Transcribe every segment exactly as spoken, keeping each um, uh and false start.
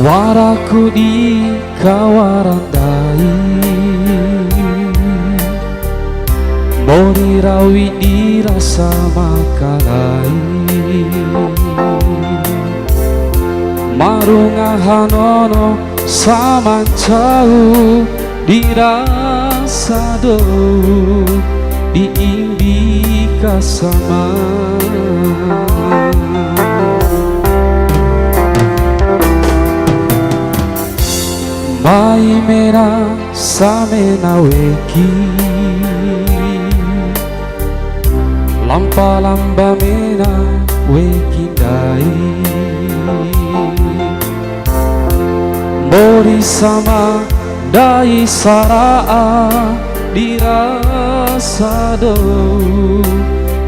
Waraku di kawara ndai, mori rawi di rasa makalai. Maru ngaha nono sama ncau di rasa dou, di imbi ka sama. Mai mena samena weki, lampa lamba mena weki ndai. Mori sama ndai sara'a di rasa dou,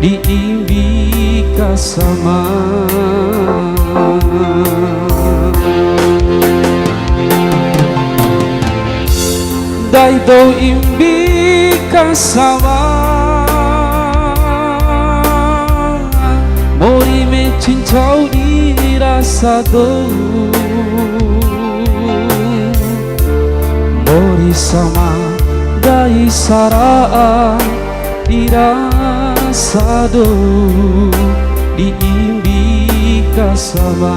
di imbi ka sama. Ndai dou imbi ka sama, mori meci ncau di rasa dou. Mori sama ndai sara'a di rasa dou, di imbi ka sama.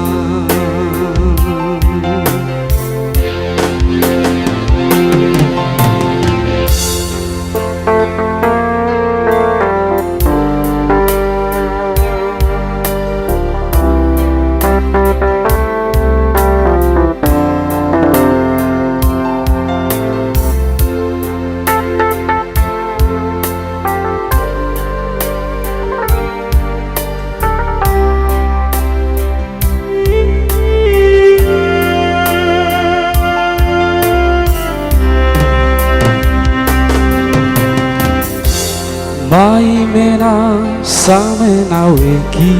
Mai mena samena weki,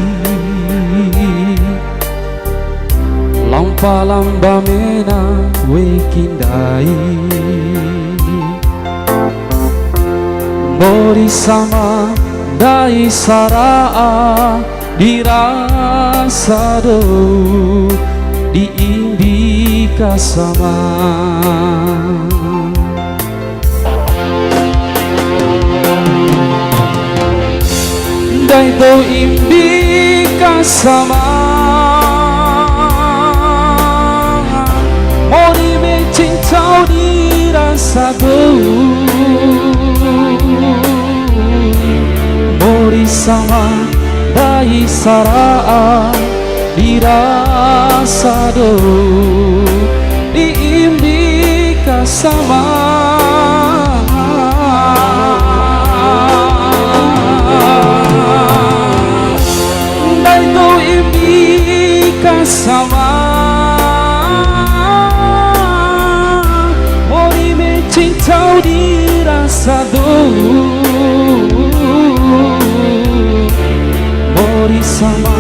lampa lamba mena weki ndai. Mori sama ndai sara'a di rasa dou, di imbi ka sama. Ndai dou imbi ka sama, mori meci ncau di rasa dou. Mori sama ndai sara'a di rasa dou, di imbi ka sama. Ndai dou imbi ka sama, mori meci ncau di rasa dou. Mori sama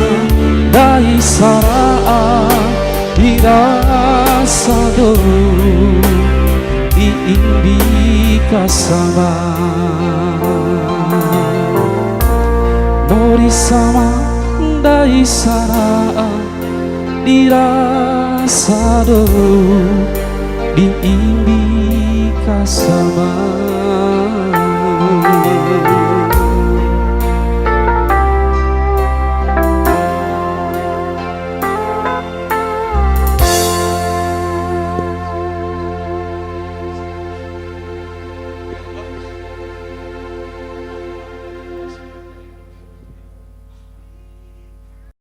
ndai sara'a di rasa dou, di imbi ka sama. Mori sama ndai sara'a di rasa dou, di imbi ka sama.